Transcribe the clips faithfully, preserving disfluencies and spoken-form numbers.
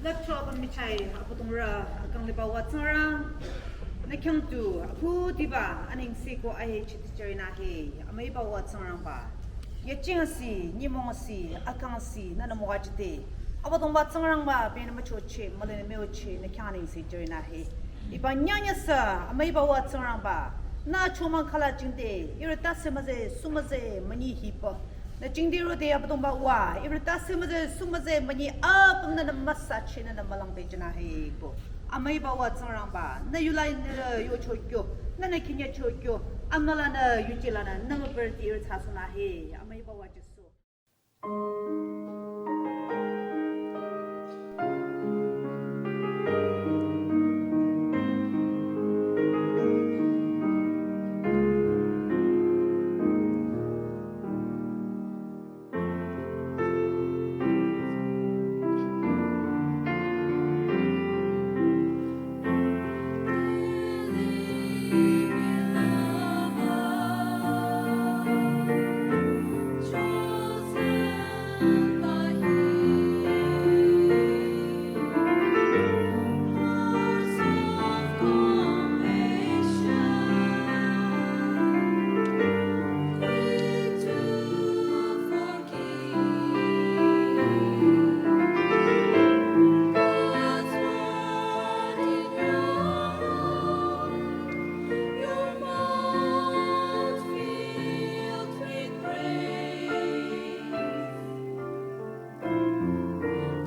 Lüpcho apüm michah-i Abüdongrü akang liba wa Tsingrang, nü khyang tu akhudiba anengse ko ahechi tichari nü he, amüiba wa Tsingrangba. Yacheng asi, nyümong asi, akang asi, nünü müwajüde. Abüdongba Tsingrangba, benü müchocheh, mülenü müyocheh, nü khyang anengse jari nü he. Hiba nyangnyüsü, amüiba wa Tsingrangba, nü chomang khala jingde, ihrü tase müze, sü müze, münyi hiba. Nü jingde rode Abüdongba wa, ihrü tase müze, sü müze, münyi apüm nünü müsacheh, nünü mülangpehjünü he ko. Amüiba wa Tsingrangba, nü yula nü yocho kyo, nünü khinyacho kyo, amülanü yujilanü, nü mübürüti ihrü tsasunü he, amüiba wa Jisu.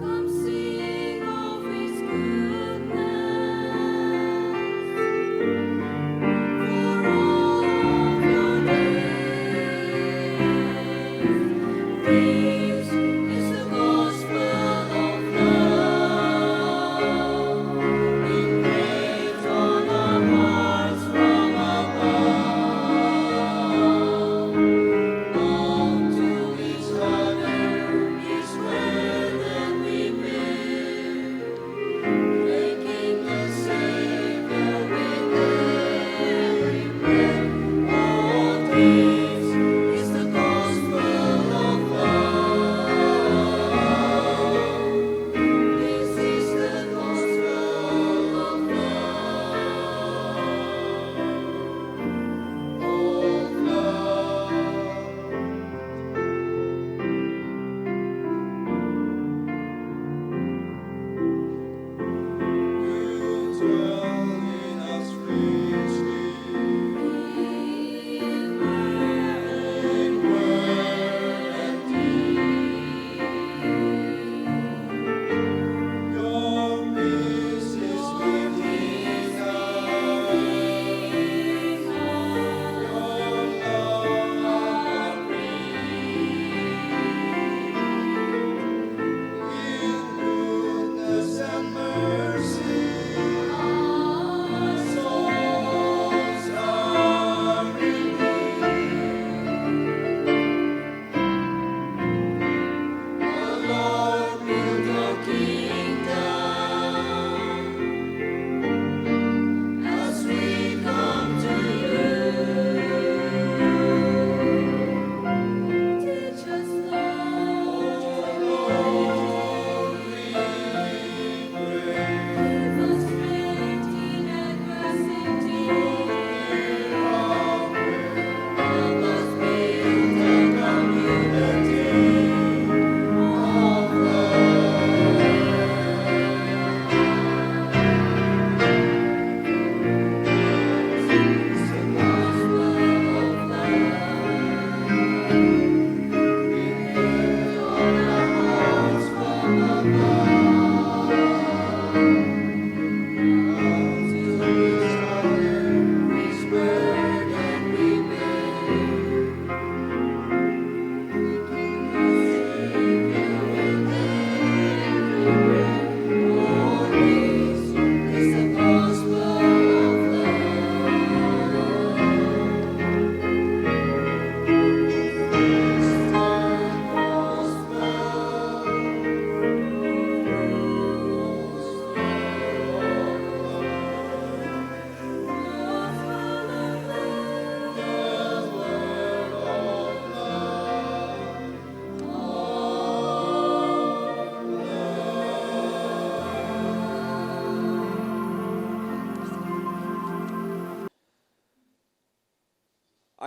Come sing of his goodness, for all of your days. This is the gospel of love, engraved on our hearts from above. Bound to each other is bread that we bear, making the Savior with every prayer. Oh, this is the gospel of love. This is the gospel of love.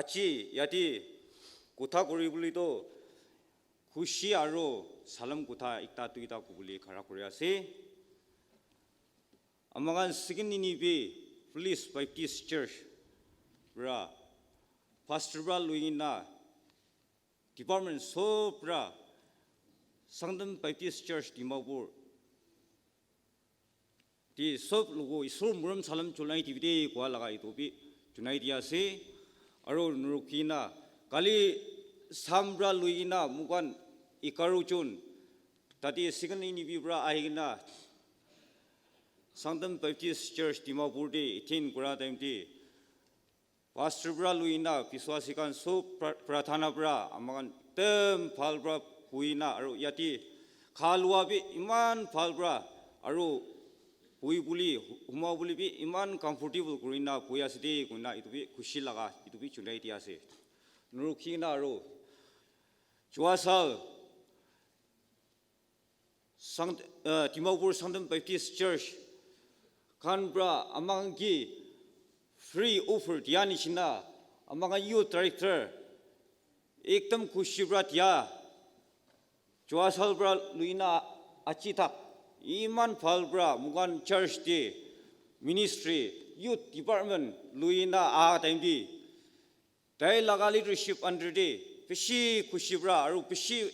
Aji yati kotha koribole toh khushi aru salam kotha ekta duita kobole khara kori ase. Amakhan Second Ninibi Village Baptist Church pra pastor pra loikena department sob pra Sangtam Baptist Church Dimapur te sob logote Isor murüm salam chonai dibi de koa laga itu bi chonai di ase. Aru nurukina kali sam pra loikena moikhan egharo jon tate Second Ninibi pra ahikena Sangtam Baptist Church Dimapur te attend kora time te pastor pra loikena biswasi khan sob pra-, prarthana pra amakhan ekdom bhal pra buhikena aru yate kha lua bi iman bhal pra aru buhibole, humabole bi iman comfortable korikena buhi ase de koina itu bi khushi laga itu bi chonai di ase. Nurukina aru jua sal Sang-, uh, Dimapur Sangtam Baptist Church khan pra amakhan ke free offer dia nishina amakhan youth director ekdom khushi pra dia. Jua sal pra loikena aji tak iman bhal pra moikhan church te ministry, youth department loikena ah time te tai laga leadership under te bishi khushi pra aru bishi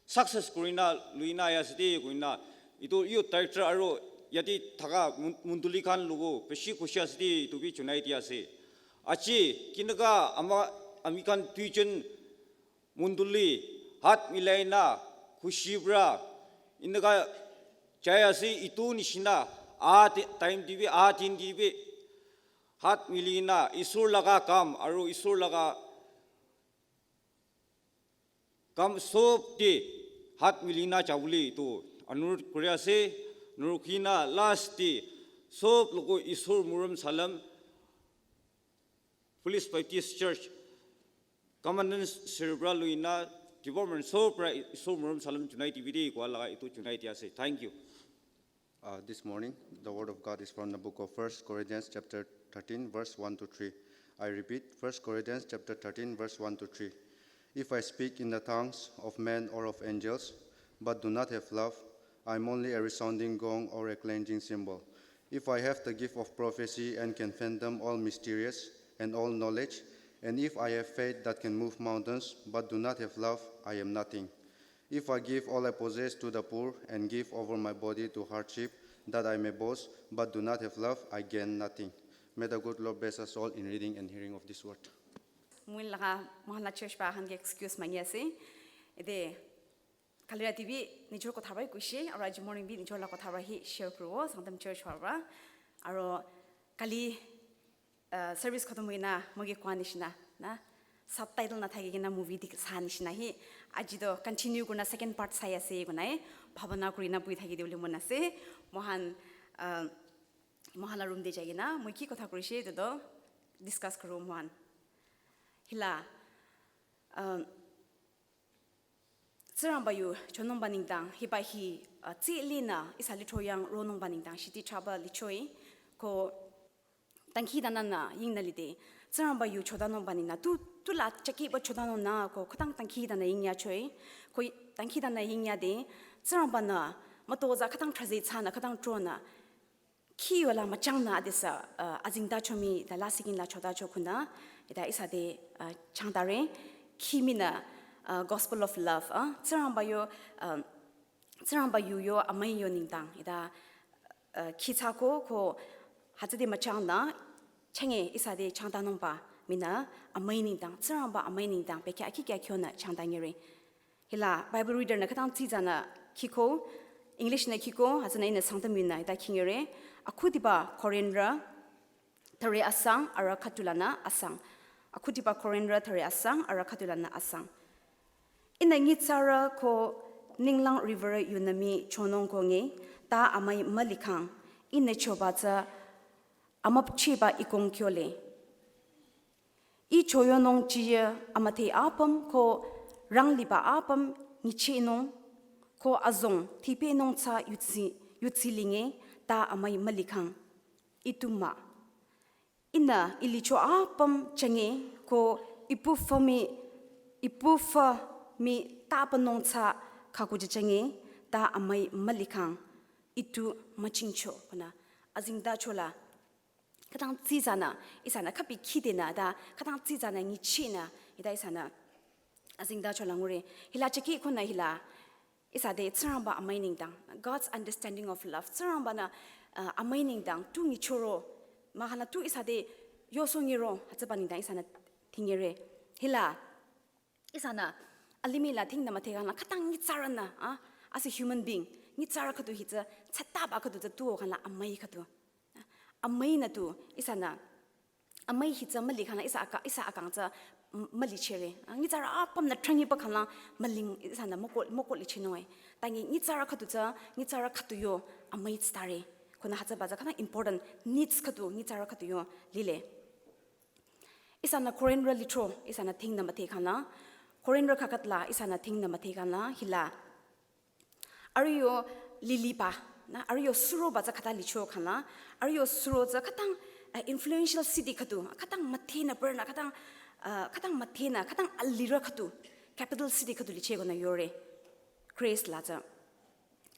success korikena loikena ahi ase de koina itu youth director aru yate thaka mon-, mondoli khan logote bishi khushi ase de itu bi chonai di ase. Aji keneka ama amikhan duijon mondoli hath milaikena khushi pra eneka jai ase itu nishina ah ti-, time te bi ah din te bi hath milikena Isor laga kam aru Isor laga kam sob te hath milikena jabole itu anurodh kori ase. Nurukina last te sob logote Isor murüm salam Village Baptist Church commandant sir pra loikena department sob pra Isor murüm salam chonai dibi de koa laga itu chonai di ase. Thank you. Uh, this morning, the word of God is from the book of First Corinthians chapter thirteen, verse one to three. I repeat, First Corinthians chapter thirteen, verse one to three. If I speak in the tongues of men or of angels, but do not have love, I am only a resounding gong or a clanging cymbal. If I have the gift of prophecy and can fathom all mysteries and all knowledge, and if I have faith that can move mountains, but do not have love, I am nothing. If I give all I possess to the poor and give over my body to hardship that I may boast, but do not have love, I gain nothing. May the good Lord bless us all in reading and hearing of this word. Moin laga mohan la church pa khan ke excuse mangi ase. Ede kali rati bi nijor kotha pra hi koise, aru aji morning bi nijor la kotha pra hi share kuribo, Sangtam church pra. Aru kali uh, service khatam hoikena moike koa nishina, na, subtitle nathakikena movie dikh-, sa nishina hi, aji toh continue kurina second part sai ase koina hi bhabana kurina buhi thaki dibo le mon ase. Mohan, uh, mohan la room te jaikena moi ki kotha korise itu toh discuss kuru mohan. Hila, um, Tsingrangba yu chonungba nengdang, hiba hi, uh, tsi lina ihsa lithro yang ronungba nengdang shiti thsaba lichoi, ko dangkhidangnangnü yingnü lide. Tsingrangba yu chodanungba nengdang, tu, tu la chakiba chodanungnü, ko khütang dangkhidangnangnü yingyachoi, ko dangkhidangnangnü yingyade, Tsingrangbanü, mütozah khütang thraze thsanü, khütang tronü, khi yola müchangnü adesü, uh, azengtacho mii ta lasihking la chodacho kunü, ita ihsa te, uh, changtare, khi minü, uh, Gospel of Love, uh, Tsingrangba yo, uh, Tsingrangba yu yo amüi yo nengdang, ita, uh, khi thsako ko hütsüde müchangnü, chenge ihsa te changtanungba minü amüi nengdang, Tsingrangba amüi nengdang, pekya khi kya kyonü changtangere. Hila Bible reader nü khütang tsitsanü khiko, English nü khiko, hütsünü ihnü Sangtam yunü ita khingere, Akhudiba Korinthrü, thüre asang, arüh khüdulanü asang. Akhudiba Korinthrü, thüre asang, arüh khüdulanü asang. Ihnü nyitsarü ko ninglang riwürü yunü mii chonung ko nge, ta amüi mülikhang, ihnü choba tsü amüpchiba ikong kyole. Ih choyonung chiye amüdhe apüm ko rangliba apüm nyichehnung ko azong thipehnung tsü yudsi, yudsi linge ta amüi mülikhang. Ih tu mah. Ihnü ih licho apüm chenge ko Ipu fü mi, ipu fü mi ta panong tsa khaku jachangi ta amai malikhang itu machingcho kuna azingda chola. Katang tsizana, isana kapi kidena da, katang tsizana ngichina, ida isana azingda chola ngure. Hila cheki kuna hila, isa de Tsingrangba amai nengdang, God's understanding of love. Tsingrangba na uh, amai nengdang, tu ngichoro, mahana tu isa de yoso ngiro, hatsaba nengdang isana tingere. Hila, isana alimih la thingna mathekana, katang nyitsarana, ah, as a human being, nyitsara khatu hitsa, tsataba khatu tsa tuo kana amai khatu. Amai na tu, isana, amai hitsa malikhana, isa aka, isa akang tsa m- malichere. Ah, nyitsara apam na trangi pa kana maling, isana moko, moko lichinoe. Tangi nyitsara khatu tsa, nyitsara khatu yo, amai tsitare. Kuna hatsaba tsa kana important needs khatu, nyitsara khatu yo, lile. Isana Korinra litro, isana thingna mathekana. Korinra kakatla, isana thingna mathekana, hila. Ariyo liliba, na, ariyo suroba tsa kata licho kana. Ariyo suro tsa katang uh, influential city khatu, katang mathena perna, katang, uh, katang mathena, katang alira khatu, capital city khatu liche kona yore. Grace la tsa.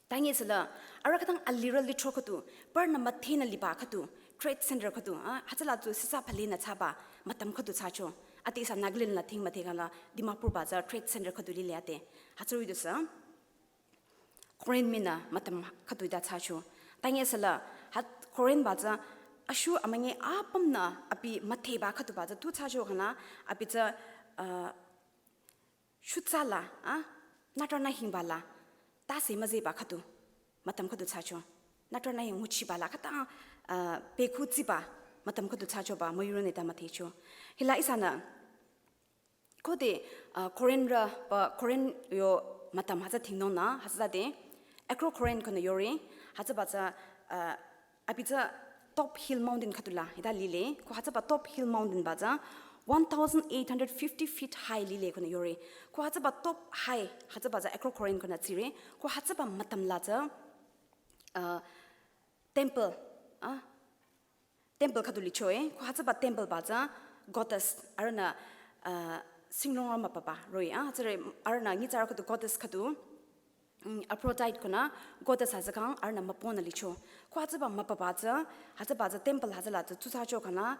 Tangi sala, ara katang alira litro khatu, perna mathena liba khatu, trade center khatu, ah, hatsala tu sisa phalena tsaba, matam khatu tsacho. Ati isa Nagaland la thing mathekana, Dimapur ba tsa trade center khatu lile ate. Hatsuri du sa, Korin mina matam khatu da tsacho. Tangi sala, hat Korin ba tsa, ashu amangi apam na, api matheba khatu ba tsa, tu tsacho kana, api tsa, uh, shutsala, ah, natrana hingba la, ta se mazeba khatu, matam khatu tsacho. Natrana hing nguchiba la, katang, ah, pekhu tsiba, matam khatu tsacho ba, mayurone ta mathecho. Hila isana, kode, ah, Korinra, ba, Korin yo matam haza thingnong na, haza de, Akro Korin kona yore, haza ba tsa, ah, Abi tsa Top Hill Mountain khatu la, ida lile, ko hatsaba Top Hill Mountain ba tsa one thousand eight hundred fifty feet high lile kona yore. Ko hatsaba top high, hatsaba tsa Acrocorin kona tsire. Ko hatsaba matam la tsa, uh, temple, ah, temple khatu lichoe. Ko hatsaba temple ba tsa goddess, arana, uh, singlong rama papa roi, ah, tsire arana nyitsara khatu goddess khatu. Mm, Aphrodite kona goddess hatsü kang arana mapona licho. Ko hatsüba mapaba tsü, hatsüba tsü temple hatsüla tsü tsutsa cho kana,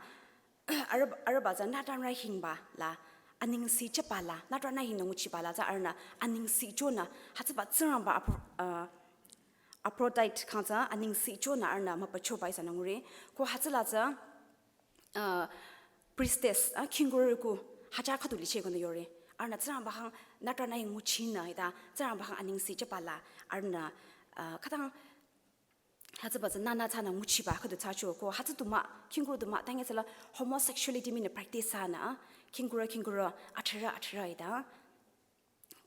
arüba, arüba tsü natanra hingba la, aningsi chapa la, natanra hingna nguchiba la tsü arana aningsi chona, hatsüba Tsingrangba Aphro-, uh, Aphrodite kang tsü aningsi chona arana mapachoba ihsa nangure. Ko hatsüla tsü, uh, priestess, ah, khingkurü ku hajar khatu liche kona yore. Arana Tsingrangba hang natanra hing nguchina ita, Tsingrangba hang aningsi chapa la, arana, uh, khütang hatsüba tsü nana tsana nguchiba khatu tsacho ko, hatsü tuma, khingkurü tuma, tangi tsüla homosexuality mina practice sana, ah, khingkurü, khingkurü, athara, athara ita.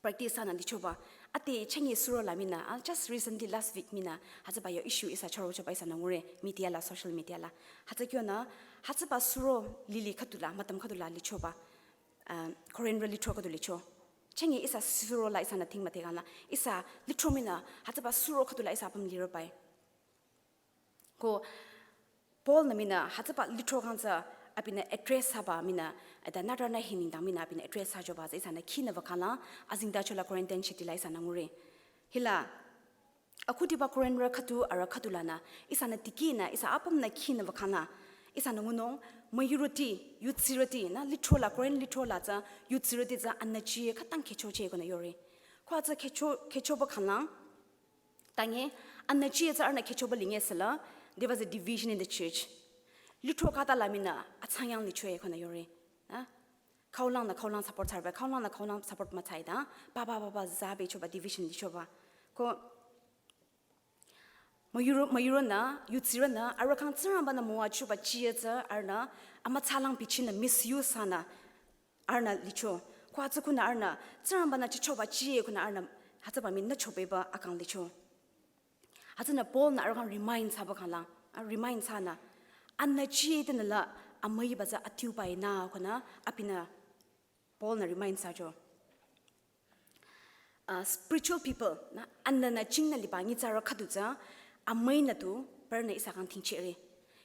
Practice sana lichoba. Ate chengi suro la mina, ah, just recently last week mina, hatsüba yo issue ihsa charo choba ihsa nangure, media la, social media la. Hatsü kyona, hatsüba suro lili khatu la, matam khatu la lichoba. Ah, Korinra litro khatu licho. Chengi ihsa suro la ihsa na thing mate kana, ihsa litro mina, hatsüba suro khatu la ihsa apüm liro pai. Ko Paul na mina hatsüba litro kang tsü abina address haba mina, ita natanra hing nengdang mina abina address hachoba tsü ihsa na khina vakala, azingda chola Corinthian chiti la ihsa nangure. Hila, akhudiba Korinra khatu, ara khatu lana, ihsa na tikina, ihsa apüm na khina vakala, ihsa nangunung, mayurüti, yutsirüti, na litro la, Korin litro la tsü, yutsirüti tsü, anachi, khütang khecho che kona yore. Ko tsü khecho, khechoba khalang, tangi, anachi tsü arana khechoba linge sala, there was a division in the church. Litro khata la mina, atsangyang licho e kona yore. Ah? Khaulang na khaulang support sarba, khaulang na khaulang support matsai da, ba, ba, ba, ba, za be choba division lichoba. Ko, mayurü, mayurü na, yutsirü na, ara kang Tsingrangba na mua chuba chiya tsü, arana, amatsalang pichina misuse sana, arana licho. Ko hatsü kuna arana, Tsingrangba na chichoba chiye kuna arana, hatsüba mina chobeba akang licho. Hatsüna Paul na ara kang remind saba kala, ah, remind sana, anachi tena la, amai ba tsü atiu bai na kuna, abina Paul na remind sacho. Ah, spiritual people, na, anana chingna liba nyitsara khatu tsü, amai na tu, perna ihsa kang thingchere.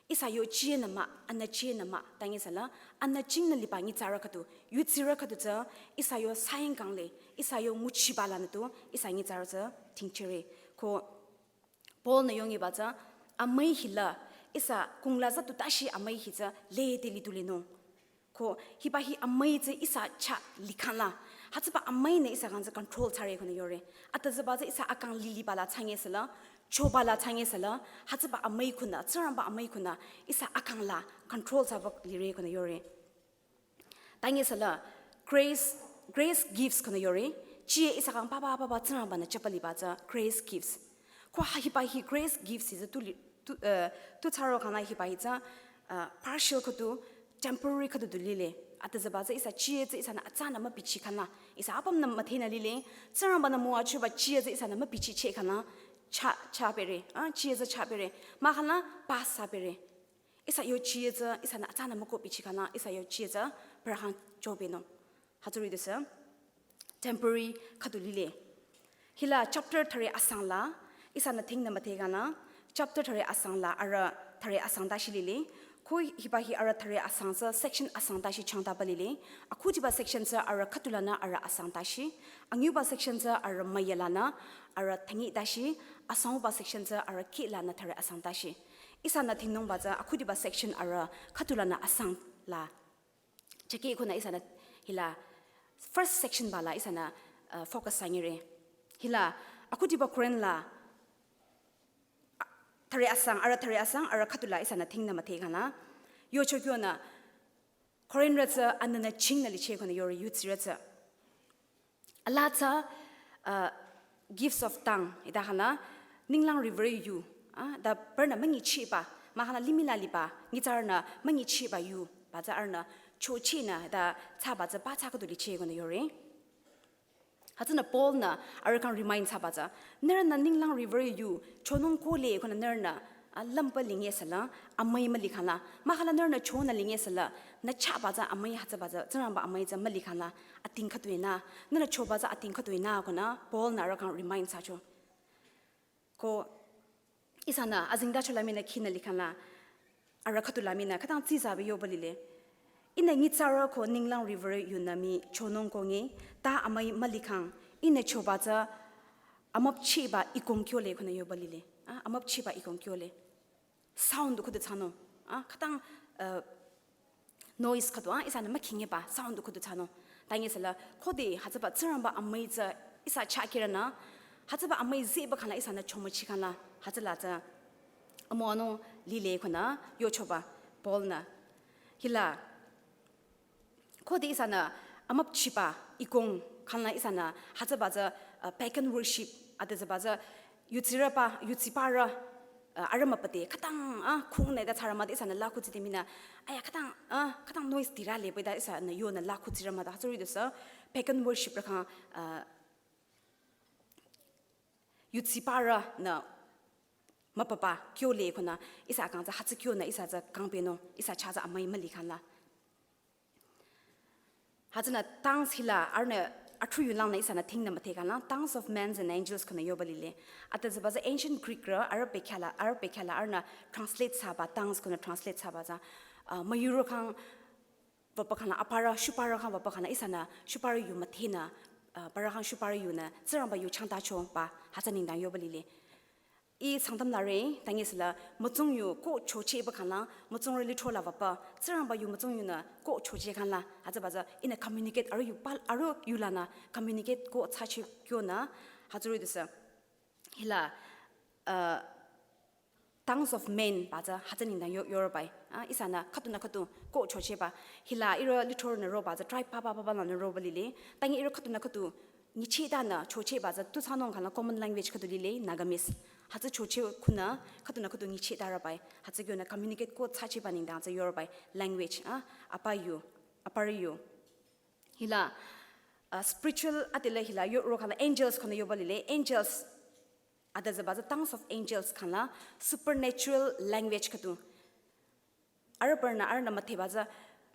Ihsa yo chie nü mah, anü chie nü mah, tangi sala, anü chingnü liba nyitsarü khüdu, yutsirü khüdu tsü, ihsa yo saying kangle, ihsa yo nguchiba lanü tu, ihsa nyitsarü tsü, tingchire. Ko, Paul nü yongiba tsü, amüi hila, ihsa kungla za tu tashi amüi hi tsü, le te litu linung. Ko, hiba hi amüi tsü ihsa chah likhang la, hütsüba amüi nü ihsa kang tsü control thsare khunü yore. Ata tsüba tsü ihsa akang liliba la thsange sala, choba la thsange sala, hütsüba amüi khunü, Tsingrangba amüi khunü, ihsa akang la control thsaba lire khunü yore. Tangi sala, grace, grace gifts khunü yore, chie ihsa kang papa papa Tsingrangba nü chapa liba tsü, grace gifts. Ko ha hiba hi grace gifts hi tsü tu li, tu, eh, tu thsaro khang la hiba hi tsü, eh, partial khüdu, temporary khüdu du lile. Ata tsüba tsü ihsa chie tsü ihsanü atsanü mübichi khang la, ihsa apüm nü müthenü lile, Tsingrangba nü müwajüba chie tsü ihsanü mübichicheh khang la, chah, chah pere, ah, chie tsü chah pere, mahkhang la, pass thsa pere. Ihsa yo chie tsü, ihsanü atsanü müko bichi khang la, ihsa yo chie tsü, pera khang chobenung. Hütsüri du sü, temporary khüdu lile. Hila chapter thüre asang la, ihsanü thingnü müdhe khang la, chapter thüre asang la, arüh thüre asang tashi lile. Ko hiba hi arüh thüre asang tsü, section asang tashi changtaba lile. Akhudiba section tsü, arüh khüdu lanü, arüh asang tashi. Anyiuba section tsü, arüh müya lanü, arüh thangi tashi. Asangba section tsü, arüh kih lanü thüre asang tashi. Ihsanü thingnungba tsü, akhudiba section arüh khüdu lanü asang la. Chake khunü ihsanü hila first section ba la ihsanü, uh, focus thsangire. Hila akhudiba Korinth la, a, thüre asang, arüh thüre asang, arüh khüdu la ihsanü thingnü müdhe khang la. Yocho kyonü Korinthrü tsü anünü chingnü licheh khunü yore yutsirü tsü. Ala tsü, uh, gifts of tongue, ita khang la, ninglang riwürü yu, ah, ta parünü münyichehba, mahkhang la limih la liba, nyitsarünü münyichehba yu, ba tsü arühnü chochehnü, ta thsaba tsü ba tsü khüdu licheh khunü yore. Hütsünü Paul nü arüh kang remind thsaba tsü, nührünü ninglang riwürü yu, chonung kohle khunü nührünü, ah, lümpa linge sala, amüi müli khang la. Mahkhang la nührünü chonü linge sala, nü chahba tsü amüi hütsüba tsü, Tsingrangba amüi tsü müli khang la, ating khüdu enü, nührünü choba tsü ating khüdu enü khunü, Paul nü arüh kang remind thsacho. Ko, ihsanü, azengtacho la minü khinü likhang la, arüh khüdu la minü, khütang tsizabi yoba lile. Ihnü nyitsarü ko ninglang riwürü yunü mii chonung ko nge, ta amüi müli khang, ihnü choba tsü, amüpchehba ikong kyole khunü yoba lile. Ah, amüpchehba ikong kyole. Sound du khüdu thsanung. Ah, khütang, uh, noise khüdu, ah, ihsanü mükhingeba, sound du khüdu thsanung. Tangi sala, khode, hütsüba Tsingrangba amüi tsü, ihsa chah kiranü, hütsüba amüi zehba khang la ihsanü chomüchi khang la, hütsüla tsü, amono lile khunü, yochoba, Paul nü. Hila, khode ihsanü amüpchehba ikong khang la ihsanü hütsüba tsü, uh, pagan worship, ata tsüba tsü yutsirüba, yutsibarü, uh, arüh müpate, khütang, ah, khungnü ta thsarü mah ta ihsanü la khutside minü, aya khütang, ah, khütang noise dirale pü ta ihsanü yonü la khutsirü mah ta, hütsüri du sü, pagan worship rü khyang, uh, yutsibarünü müpaba kyole khunü ihsa kang tsü hütsü kyonü ihsa tsü kangbenung, ihsa chah tsü amüi müli khang la. Hütsünü tongues hila arühnü athruyulangnü ihsanü thingnü müdhe khang la, tongues of men and angels khunü yoba lile. Ata tsüba tsü ancient Greek rü, arüh bekhyah la, arüh bekhyah la arühnü translate thsaba, tongues khunü translate thsaba tsü, ah, müyurü khyang wüpü khang la, aparü, shuparü khyang wüpü khang la ihsanü, shuparü yu müdhenü, ah, parü khyang shuparü yunü, Tsingrangba yu changtachoba, hütsü nengdang yoba lile. Ih Sangtam la re, tangi sala, mütsung yu ko chochehba khang la, mütsungrü lithro la wüpü, Tsingrangba yu mütsung yunü ko chocheh khang la, hütsüba tsü, ihnü communicate, arüh yu pal, arüh yu lanü, communicate ko thsachi kyonü, hütsüri du sü. Hila, uh, tongues of men ba tsü, hütsü nengdang yo, yorobai. Ah, ihsanü, khüdunü khüdu, ko chochehba. Hila, ihrü lithronü roba tsü, tribe papa papa lanü roba lile. Tangi ihrü khüdunü khüdu, nyichehtanü chochehba tsü tu thsanung khang la common language khüdu lile, Nagamese. Hütsü chocheh khunü, khüdunü khüdu nyichehta rübai. Hütsü kyonü communicate ko thsachehba nengdang tsü yorobai language, ah, apa yu, aparü yu. Hila, ah, spiritual ade la hila yoro khang la angels khunü yoba lile, angels. Ata tsüba tsü tongues of angels khang la supernatural language khüdu. Arüh parünü, arühnü müdheba tsü,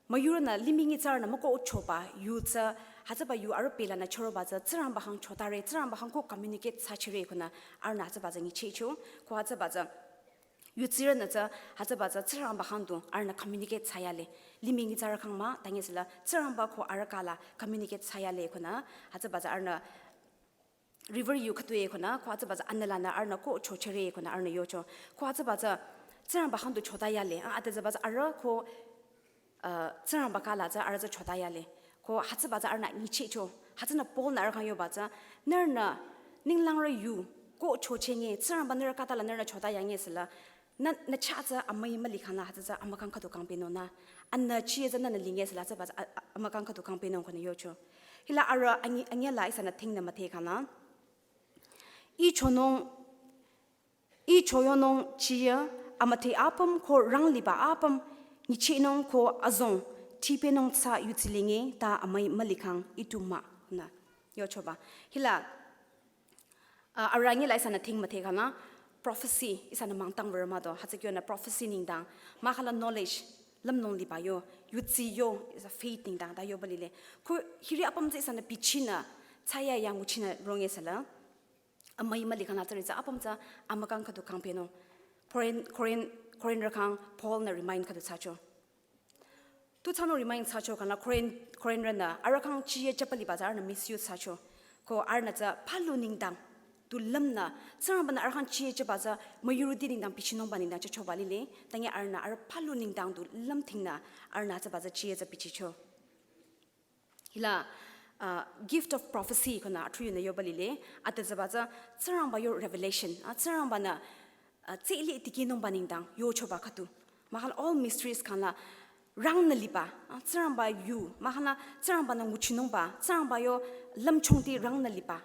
müyurünü, limih nyitsarünü mükohchoba yu tsü, hütsüba yu arüh pelanü chüroba tsü, Tsingrangba khyang chotare, Tsingrangba khyang ko communicate thsachire khunü, arühnü hütsüba tsü nyichehcho, ko hütsüba tsü Yutsirünü tsü hütsüba tsü Tsingrangba khyang du arühnü communicate thsayale. Limih nyitsarü khyang mah, tangi süla Tsingrangba ko arüh kala communicate thsayale konü hütsüba tsü arühnü river yu khütue konü ko hütsüba tsü anülanü arühnü ko chochere konü arühnü yocho. Ko hütsüba tsü Tsingrangba khyang du chotayale. Ah, ade tsüba tsü arüh ko, uh, Tsingrangba kala tsü arüh tsü chotayale. Ko hütsüba tsü arühnü nyichehcho. Hütsünü Paul-nü arüh khyang yoba tsü, nührünü ninglang rü yu ko chochenge, Tsingrangba nührü khatala nührünü chotayange süla, nü, nü chah tsü amüi müli khangla hütsü tsü amükang khüdu kangpehnung nü. Anü chie tsü nünü linge süla hütsüba tsü a, a, amükang khüdu kangpehnung konü yocho. Hila arüh anyi, anyila ihsanü thingnü müdhe khangla, I chonung, I choyonung chie, amüdhe apüm ko rang liba apüm, nyichehnung ko azong, tipehnung tsü yutsi linge ta amüi müli khang I tu mah nü yochoba. Hila, uh, arüh anyila ihsanü thing müdhe khangla, prophecy ihsanü mangtang würü mah do, hütsü kyonü prophecy nengdang, mahkhangla knowledge, lümnung liba yo, yutsi yo, ihsa faith nengdang ta yoba lile. Ko hiri apüm tsü ihsanü bichinü, thsayahiya nguchinü ronge süla, amüi müli khangla tsüri tsü apüm tsü amükang khüdu kangpehnung. Korin, Korin, Korinrü khyang Paul-nü remind khüdu thsacho. Tu thsanung remind thsacho khangla Korin, Korinrünü arüh khyang chie jüba liba tsü arühnü misuse thsacho. Ko arühnü tsü palu nengdang du lümnü, Tsingrangba-nü arüh khyang chie jüba tsü müyurüti nengdang bichinungba nengdang jüchoba lile, tangi arühnü arüh palu nengdang du lümdhingnü arühnü hütsüba tsü chie tsü bichicho. Hila, uh, gift of prophecy konü athruyunü yoba lile, ade tsüba tsü Tsingrangba yo revelation, ah, Tsingrangba-nü, uh, tsüli tikehnungba nengdang yochoba khüdu. Mahkhang all mysteries khangla rangnü liba, ah, Tsingrangba yu, mahkhangla Tsingrangba-nü nguchinungba, Tsingrangba yo lümchungti rangnü liba.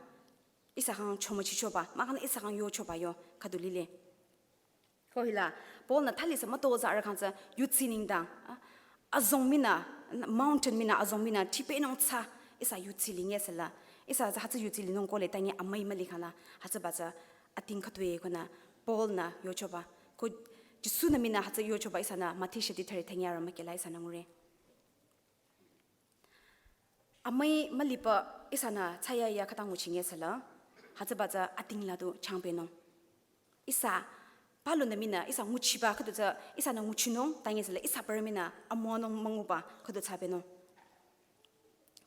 Ihsa khyang chomüchichoba, mahkhang ihsa khyang yochoba yo khüdu lile. Ko hila, Paul-nü thali sü mütozah arüh khyang tsü yutsi nengdang, ah, azong mii nü, mountain mii nü, azong mii nü, tipehnung tsü, ihsa yutsi linge süla, ihsa tsü hütsü yutsi linung kohle tangi amüi müli khangla, hütsüba tsü ating khütue konü Paul-nü yochoba. Ko Jisu-nü mii nü hütsü yochoba ihsanü Mathi shidi thüre thangi arüh mükhela ihsanü ngure. Amüi mülipü ihsanü thsayahiya khütang nguchinge süla, hütsüba tsü ating la du changpehnung. Ihsa, palunü mii nü, ihsa nguchiba khüdu tsü, ihsanü nguchinung, tangi süla, ihsa parü mii nü, amonung münguba khüdu thsapehnung.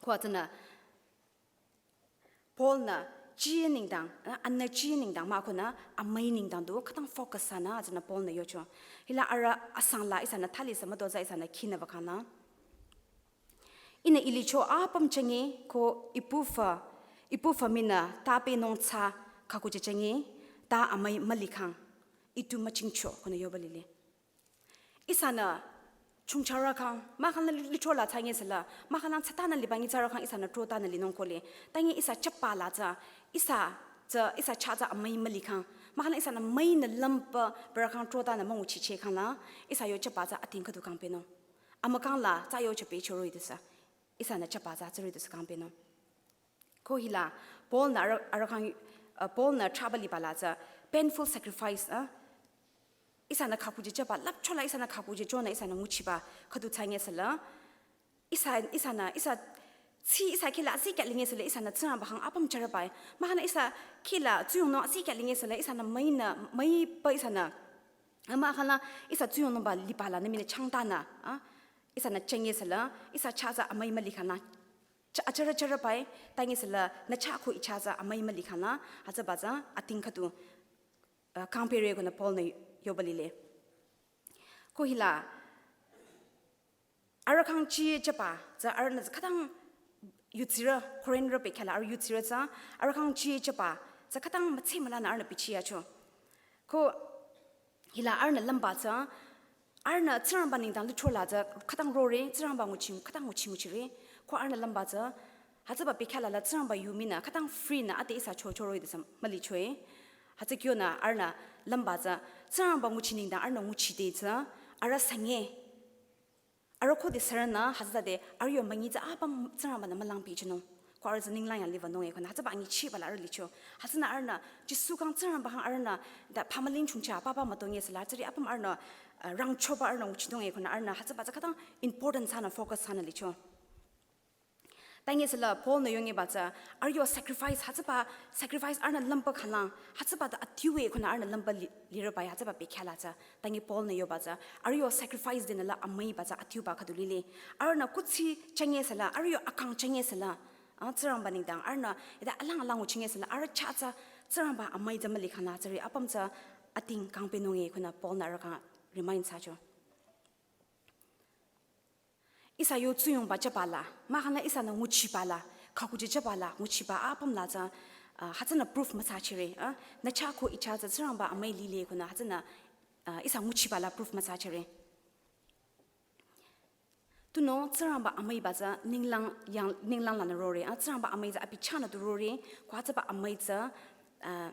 Ko hütsünü, Paul-nü chie nengdang, eh, anü chie nengdang mah konü, amüi nengdang du, khütang focus thsanü, hütsünü Paul-nü yocho. Hila arüh asang la ihsanü thali sü mütozah ihsanü khinü ba khangla. Ihnü I licho apüm chenge ko I pufü, I pufü mii nü tapehnung tsü khakujü chenge ta amüi müli khang I tu müchingcho konü yoba lile. Ihsanü chungcharü khyang, mahkhang li-, licho la thsange süla, mahkhang Satan-nü liba nyitsarü khyang ihsanü trotanü linung kohle. Tangi ihsa jüba la tsü, ihsa tsü, ihsa chah tsü amüi müli khang. Mahkhang ihsanü müinü lümba parü khyang trotanü münguchicheh khangla, ihsa yo jüba tsü ating khüdu kangpehnung. Amükang la tsü yo jüpehcho roh-i du sü. Ihsanü jüba tsü tsü roh-i du sü kangpehnung. Ko hila, Paul-nü arüh, arüh khyang, uh, Paul-nü thrahba liba la tsü, painful sacrifice, uh, ihsanü khakujü jüba, lüpcho la ihsanü khakujü jonü ihsanü nguchiba, khüdu thsange süla, ihsa, ihsanü, ihsa, tsü ihsa kheh la, tsü kya linge süla, ihsanü Tsingrangba khyang apüm jürüba, mahkhang ihsa kheh la, tsuyongnung, tsü kya linge süla, ihsanü müinü, müiba ihsanü, mahkhang ihsa tsuyongnungba liba lanü mii nü changtanü, ah, ihsanü chenge süla, ihsa chah tsü amüi müli khangla, chah, achara chara bai, tangi süla, nü chah ko I chah tsü amüi müli khangla, hütsüba tsü, ating khüdu, uh, kangpehre konü Paul-nü yoba lile. Ko hila, arüh khyang chie jüba, tsü arühnü khütang yutsirü, Korinrü bekhyah la arüh yutsirü tsü, arüh khyang chie jüba, tsü khütang mütse mülanü arühnü bichiyacho. Ko hila arühnü lümba tsü, arühnü Tsingrangba nengdang licho la tsü khütang rore, Tsingrangba nguchi, khütang nguchi nguchire. Ko arühnü lümba tsü, hütsüba bekhyah la la Tsingrangba yu mii nü, khütang free nü, ade ihsa chocho roh-i du sü mülichoe. Hütsü kyonü arühnü lümba tsü, Tsingrangba nguchi nengdang arühnü nguchide tsü, arüh sünge. Arüh khode sürünü, hütsütade, arüh yo münyi tsü apüm Tsingrangba-nü mülang pehjünung. Ko arüh tsü ninglang ya liba nung-e konü, hütsüba anyichiba la arüh licho. Hütsünü arühnü, Jisu khyang Tsingrangba khyang arühnü, ta pamaling chungcha, papa mütonge süla, tsüri apüm arühnü, uh, rangchoba arühnü nguchinung-e konü arühnü, hütsüba tsü khütang important thsanü focus thsanü licho. Tangi sela Paul nü yonge ba tsü, arüh yo sacrifice, hütsüba sacrifice arühnü lümba khalang, hütsüba ta adiu-e khunü arühnü lümba li-, lirü ba ya hütsüba bekhyah la tsü. Tangi Paul nü yo ba tsü, arüh yo sacrifice denü la amüi ba tsü adiu ba khüdu lile. Arühnü kuthsi chenge sela, arüh yo akang chenge sela. Ah, Tsingrangba nengdang, arühnü, ita alang alang nguchinge sela, arüh cha tsü, Tsingrangba amüi tsü müli khalang, tsüri apüm tsü ating kangpenung-e khunü Paul nü arüh khyang remind thsacho. Ihsa yo tsuyongba chaba la, mahkhang la ihsanü nguchiba la, khakuji chaba la, nguchiba apüm la tsü, ah, hütsünü proof müthsachire, ah, nü cha ko i cha tsü Tsingrangba amüi lile khunü hütsünü, ah, ihsa nguchiba la proof müthsachire. Tunüo Tsingrangba amüi ba tsü ninglang yang, ninglang lanü rore, ah, Tsingrangba amüi tsü abi chahnü du rore, ko hütsüba amüi tsü, ah,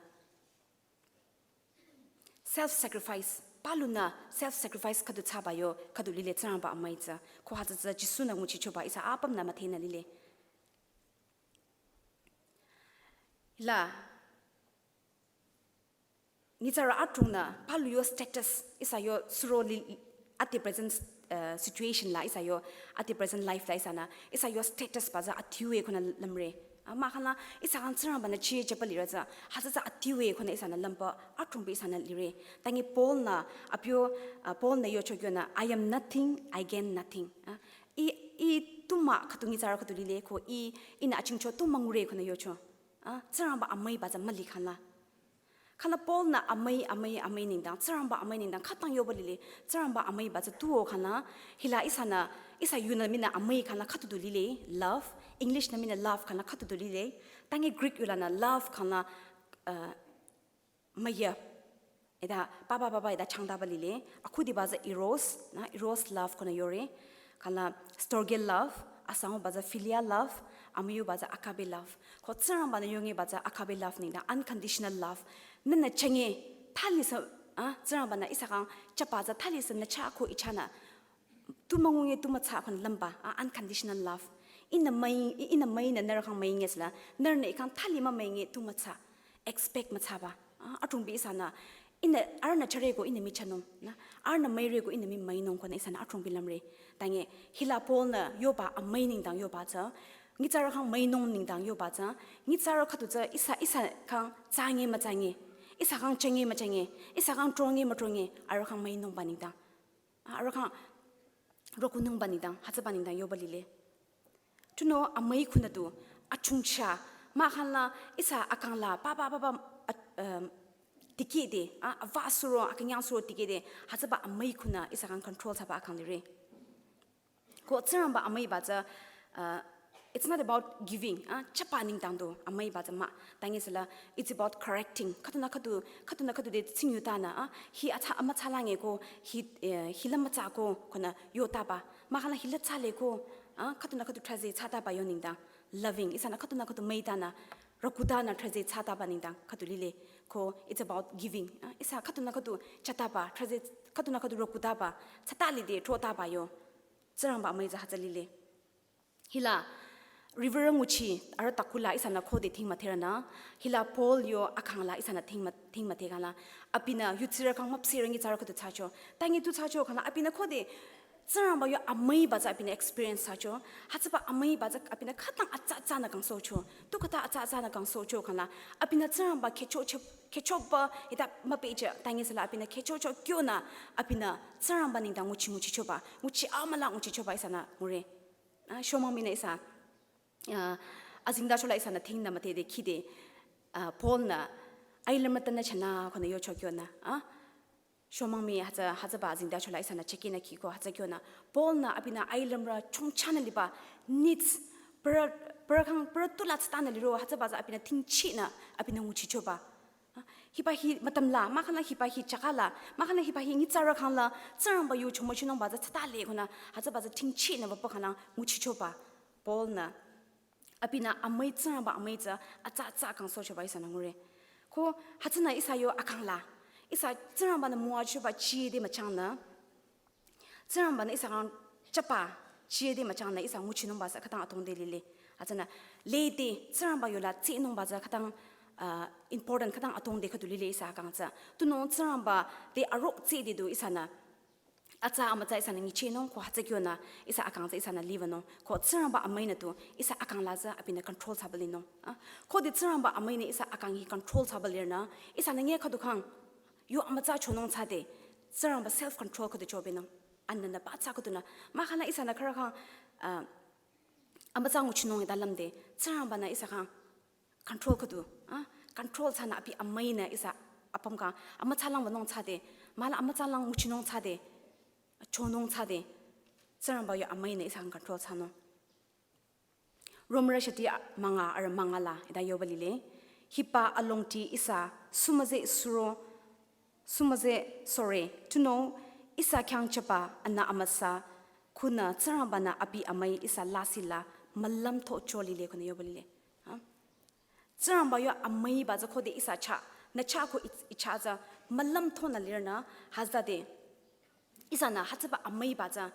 self sacrifice, palunü self sacrifice khüdu thsaba yo, khüdu lile Tsingrangba amüi tsü. Ko hütsü tsü Jisu nü nguchichoba ihsa apüm nü müdhenü lile. La, nyitsarü adrongnü, palu yo status, ihsa yo suro li, at the present, uh, situation la, ihsa yo at the present life la ihsanü, ihsa yo status ba tsü adiu-e khunü lümre. Ah, mahkhang la, ihsa khyang Tsingrangba nü chie chaba lirü tsü, hütsü tsü adiu-e khunü ihsanü lümba, adrong bi ihsanü lire. Tangi Paul nü, apyo, ah, Paul nü yocho kyonü, "I am nothing, I gain nothing." Ah, i, i tu mah khüdu nyitsarü khüdu lile ko i, ihnü achingcho tu mah ngure khunü yocho. Ah, Tsingrangba amüi ba tsü müli khalang. Khala Paul nü amüi, amüi, amüi nengdang, Tsingrangba amüi nengdang, khütang yoba lile, Tsingrangba amüi ba tsü tuo khalang, hila ihsanü, ihsa yunü minü amüi khalang khüdu du lile, love, English nü minü love khalang khüdu du lile, tangi Greek yu lanü love khalang, uh, müya. Ita, papa, papa, ita changdaba lile, akhudiba tsü eros, nü, eros love khunü yore, khala storge love, asanguba tsü philia love, amüyuba tsü agape love. Ko Tsingrangba nü yonge ba tsü agape love nengdang unconditional love. Nünü chenge, thali sü, ah, Tsingrangba nü ihsa khyang chaba tsü thali sü nü cha ko i chahnü. Tu mah ngunge tu müthsa khunü lümba, ah, unconditional love. Ihnü müi, i-, ihnü müi nü nührü khyang müinge sela, nührünü i khyang thali mah müinge tu müthsa. Expect müthsaba. Ah, adrong bi ihsanü, ihnü, arühnü chare ko ihnü mii chanung, nü, arühnü müire ko ihnü mii müinung khunü ihsanü adrong bi lümre. Tangi, hila Paul nü yoba amüi nengdang yoba tsü, nyitsarü khyang müinung nengdang yoba tsü, nyitsarü khüdu tsü ihsa, ihsa khyang tsange mütsange, ihsa khyang chenge müchenge, ihsa khyang tronge mütronge, arüh khyang müinungba nengdang. Ah, arüh khyang rokunungba nengdang, hütsüba nengdang yoba lile. Tunüo amüi khunü du, achungcha, mahkhang la, ihsa akang la, papa, papa, at-, um, dikehde, ah, ava suro, akünyang suro dikehde, hütsüba amüi khunü ihsa khyang control thsaba akang lire. Ko Tsingrangba amüi ba tsü, uh, it's not about giving, ah, chaba nengdang du, amüi ba tsü mah, tangi sela, it's about correcting. Khüdunü khüdu, khüdunü khüdu de tsingyu tanü, ah, hi atsa, amütsa lange ko, hi, eh, hi la mütsa ko, khunü yotaba. Mahkhang la hi la tsale ko, ah, khüdunü khüdu traze tsataba yo nengdang. Loving, ihsanü khüdunü khüdu müitanü, rokutanü traze tsataba nengdang, khüdu lile. Ko, it's about giving. Ah, ihsa khüdunü khüdu chataba, traze khüdunü khüdu rokutaba, tsata lide trotaba yo. Tsingrangba amüi tsü hütsü lile. Hila, river nguchi, arüh takula ihsanü khode thing müdherünü, hila Paul yo akang la ihsanü thing mü-, thing müdhe khala, abinü yutsirü khyang müpsehrü nyitsarü khüdu thsacho. Tangi tu thsacho khala, abinü khode, Tsingrangba yo amüi ba tsü abinü experience thsacho. Hütsüba amüi ba tsü abinü khütang atsa atsanü kangsohcho. Tu khüta atsa atsanü kangsohcho khala, abinü Tsingrangba khecho che-, khechoba, ita müpehjü, tangi sela abinü khechocho kyonü, abinü Tsingrangba nengdang nguchi nguchichoba, nguchi amüla nguchichoba ihsanü ngure. Ah, shomang minü ihsa, ah, azengtacho la ihsanü thingnü müdhede khide, ah, Paul nü, ailümrü tanü chanü khunü yocho kyonü, ah, shomang mi hütsü, hütsüba azengtacho la ihsanü chekenü khiko hütsü kyonü, Paul nü abinü ailümrü chongchanü liba, needs, pürü, pürü khyang, pürü tula tsütanü liro, hütsüba tsü abinü thingchinü, abinü nguchichoba. Hiba hi mütam la, mahkhang la hiba hi chaka la, mahkhang la hiba hi nyitsarü khyang la, Tsingrangba yu chomochinungba tsü tsatale khunü, hütsüba tsü thingchinü wüpü khanü nguchichoba, Paul nü. Abinü amüi Tsingrangba amüi tsü, atsa atsa kangsohchoba ihsanü ngure. Ko hütsünü ihsa yo akang la, ihsa Tsingrangba nü müwachoba chide müchangnü, Tsingrangba nü ihsa khyang chaba, chide müchangnü ihsa nguchinungba tsü khütang atongde lile. Hütsünü, lede, Tsingrangba yola tsinungba tsü khütang, ah, important khütang atongde khüdu lile ihsa khyang tsü. Tunüo Tsingrangba te arüh tside du ihsanü, Atsa amütsa ihsanü nyichehnung, ko hütsü kyonü ihsa akang tsü ihsanü liwünung. Ko Tsingrangba amüinü tu ihsa akang la tsü abinü control thsaba linung. Ah, khode Tsingrangba amüinü ihsa akang hi control thsaba lirünü, ihsanü nge khüdu khang yo amütsa chonung thsade, Tsingrangba self control khüdu chobinung. Anünü ba tsü khüdunü, mahkhang ihsanü khürü khang, ah, amütsa nguchinung ita lümde, Tsingrangbanü ihsa khang control khüdu, ah, control thsanü abi amüinü ihsa apüm khang amütsa lang wünung thsade, mahla amütsa lang nguchinung thsade, chonung thsade, Tsingrangba yo amüinü ihsa khang control thsanung. Romrü shati münga arü münga la ita yoba lile. Hiba alongdi ihsa sumüze suro, sumüze sore, tunüo ihsa khyang jüba anü amüsa khunü Tsingrangbanü abi amüi ihsa lasih la mülümtho cho lile khunü yoba lile. Ha? Tsingrangba yo amüiba tsü khode ihsa chah, nü chah ko i, i chah tsü mülümthonü lirünü hütsüde. Ihsanü hütsüba amüiba tsü,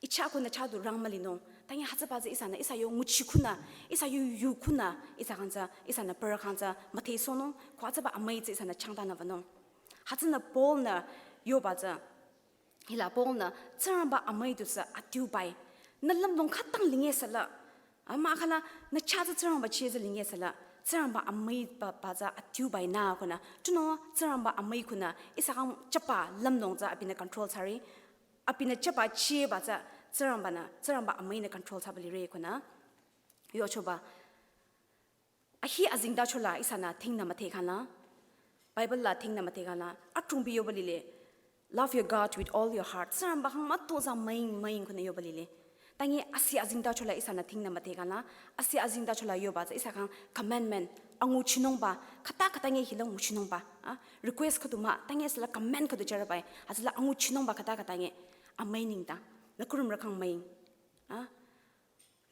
i chah ko nü chah du rang mülinung. Tangi hütsüba tsü ihsanü, ihsa yo nguchi khunü, ihsa yo yu khunü, ihsa khang tsü, ihsanü pürü khang tsü müthehsohnung, ko hütsüba amüi tsü ihsanü changtanü wünung. Hütsünü Paul-nü yoba tsü, hila Paul-nü, Tsingrangba amüi du tsü adiubai. Nü lümlong khütang linge süla, ah, mahkhang nü chah tsü Tsingrangba cheh tsü linge süla, Tsingrangba amüiba, ba tsü adiubai nü khunü, tunüo Tsingrangba amüi khunü, ihsa khang jüba lümlong tsü abinü control thsare, abinü jüba chehba tsü Tsingrangbanü, Tsingrangba amüinü control thsaba lire khunü, yochoba. Ahi azengtacho la ihsanü thingnü müdhe khangla, Bible la thingnü müdhe khangla, atrungbi yoba lile, "Love your God with all your heart." Tsingrangba khang mütozah müing, müing khunü yoba lile. Tangi asi azengtacho la ihsanü thingnü müdhe khangla, asi azengtacho la yoba tsü ihsa khang commandment, anguchinungba, khüta khüta nge hila nguchinungba, ah, request khüdu mah, tangi süla command khüdu jüre bai, hütsüla anguchinungba khüta khüta nge, amüi nengdang, nü kurumrü khang müing, ah,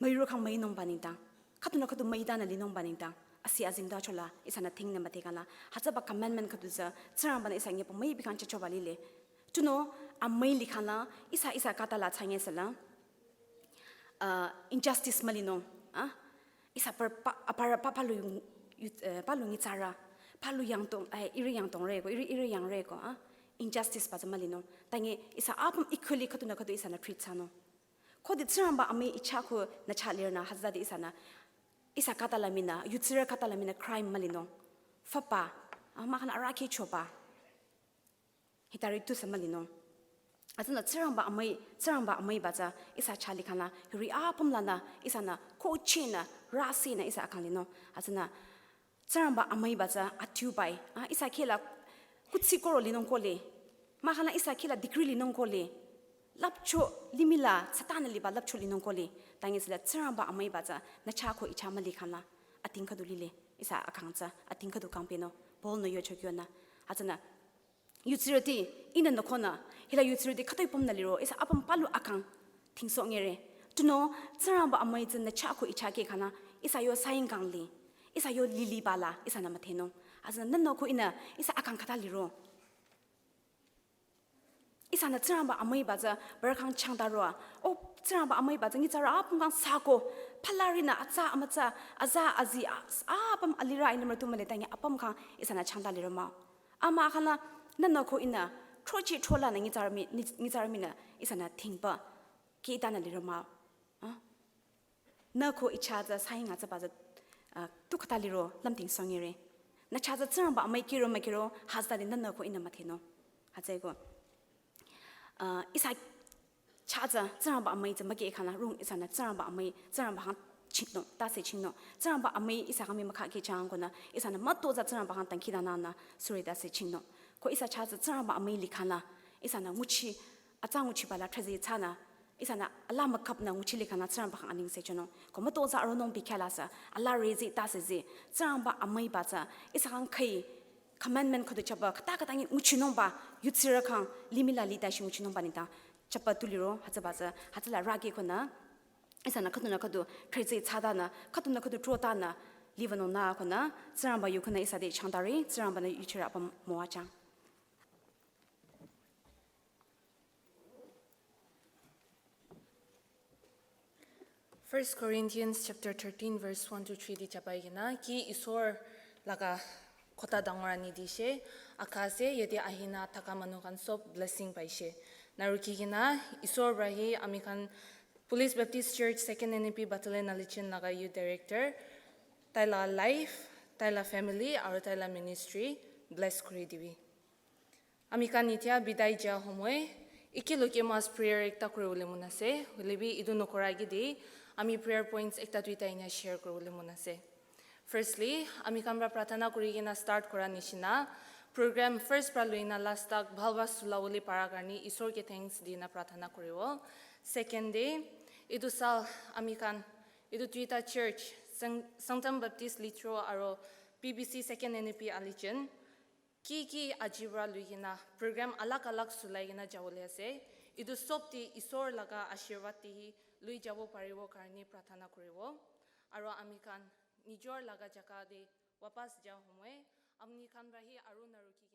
müirü khang müinungba nengdang, khüdunü khüdu müitanü linungba nengdang, asi azengtacho la ihsanü thingnü müdhe khangla, hütsüba commandment khüdu tsü, Tsingrangbanü ihsa nge pü müipi khang jüchoba lile. Tunüo, amüi likhangla, ihsa, ihsa khüta la thsange süla, ah, injustice mülinung, ah, ihsa pür pa, aparü pa, palu yung, yu, eh, palu nyitsarü, palu yangdong, eh, ihrü yangdongre ko, ihrü, ihrü yangre ko, ah, injustice ba tsü mülinung. Tangi ihsa apüm equally khüdunü khüdu ihsanü treat thsanung. Khode Tsingrangba amüi i chah ko nü chah lirünü hütsüde ihsanü, ihsa khüta la mii nü, yutsirü khüta la mii nü crime mülinung. Füba, ah, mahkhang arahkheh choba. Hitari tusü mülinung. Hütsünü Tsingrangba amüi, Tsingrangba amüiba tsü ihsa chah likhangla, hiri apüm lanü, ihsanü ko chinü, rüsinü ihsa akang linung. Hütsünü Tsingrangba amüiba tsü adiubai, ah, ihsa khehla kuthsi koro linung kohle. Mahkhang ihsa khehla degree linung kohle. Lüpcho, limih la, Satan-nü liba lüpcho linung kohle. Tangi süla Tsingrangba amüiba tsü, nü chah ko i chah mülikhangla, ating khüdu lile, ihsa akang tsü, ating khüdu kangpehnung, Paul-nü yocho kyonü. Hütsünü, yutsirüti, ihnü nü khunü, hila yutsirüti khütoi pümnü liro, ihsa apüm palu akang, tingsoh ngere. Tunüo, Tsingrangba amüi tsü nü chah ko i chah keh khangla, ihsa yo saying kang li, ihsa yo liliba la, ihsanü müdhenung. Hütsünü nü nü ko ihnü, ihsa akang khüta liro. Ihsanü Tsingrangba amüiba tsü pürü khang changta roa. O, Tsingrangba amüiba tsü nyitsarü apüm khang sako. Palarinü atsa amütsa, aza azi, a, apüm alirü inümrü tu müle tangi apüm khang ihsanü changta liro mah. Ama khangla nü nü ko ihnü, throchi throlanü nyitsarü mii, nyi, nyitsarü mii nü ihsanü thingba. Kihtanü liro mah. Ah? Nü ko i chah tsü saying atsaba tsü, ah, tu khüta liro lümting songire. Nü chah tsü Tsingrangba amüi kiro mükiro hütsüde nü nü ko ihnü müdhenung. Hütsüeko. Ah, ihsa chah tsü Tsingrangba amüi tsü mükeh khangla rung ihsanü Tsingrangba amüi, Tsingrangba khang chingnung, tase chingnung. Tsingrangba amüi ihsa khang mii mükha keh chang konü, ihsanü mütozah Tsingrangba khang dangkhidangnangnü suri tase chingnung. Ko ihsa chah tsü Tsingrangba amüi likhangla, ihsanü nguchi, atsa nguchiba la thrüze thsanü, ihsanü ala mükapnü nguchi likhangla Tsingrangba khang anengse chonung. Ko mütozah aronung bikhala sü, ala rüzi tase zi, Tsingrangba amüiba tsü, ihsa khang khüi, commandment khüdu jüba, khüta khüta nge nguchinungba, yutsirü khang, limih la litashi nguchinungba nengdang, jüba tu liro, hütsüba tsü, hütsüla rükeh konü, ihsanü khüdunü khüdu, thrüze thsatanü, khüdunü khüdu throtanü, liwünung nü konü, Tsingrangba yu khunü ihsa te changtare, Tsingrangbanü yuchirü apüm müwajüng. First Corinthians chapter thirteen verse one to three di jüba ikinü, ki isor laga khota dangor ani di she, akase yate ahinü thaka manu khan sob blessing paishe. Narukikina, Isor brahi amikhan Police Baptist Church Second N A P Batale Nalichin laga Youth Director, taila life, taila family, aru taila ministry bless kuri dibi. Amikhan itya bidai ja homoy, iki loke mass prayer ekta kuri bole mon ase, hoilebi idu nokora agedi, ami prayer points ekta duita ina share kuri bole mon ase. Firstly, amikhan pra prarthana kuri kena start kora nishina, program first pra luina last tak bhal pra sula bole para karni Isor ke thanks dina prarthana kuribo. Second day, idu sal amikhan, idu duita church, Sang-, Sangtam Baptist Litro aro P B C Second N A P Alichin, ki ki aji pra lui kena program alag alag sulai kena jabole ase, idu sob te Isor laga ashirwad te hi lui jabo paribo karni prarthana kuribo. Aro amikhan nijor laga jaga te wapas ja homoy, amikhan brahi aru naruki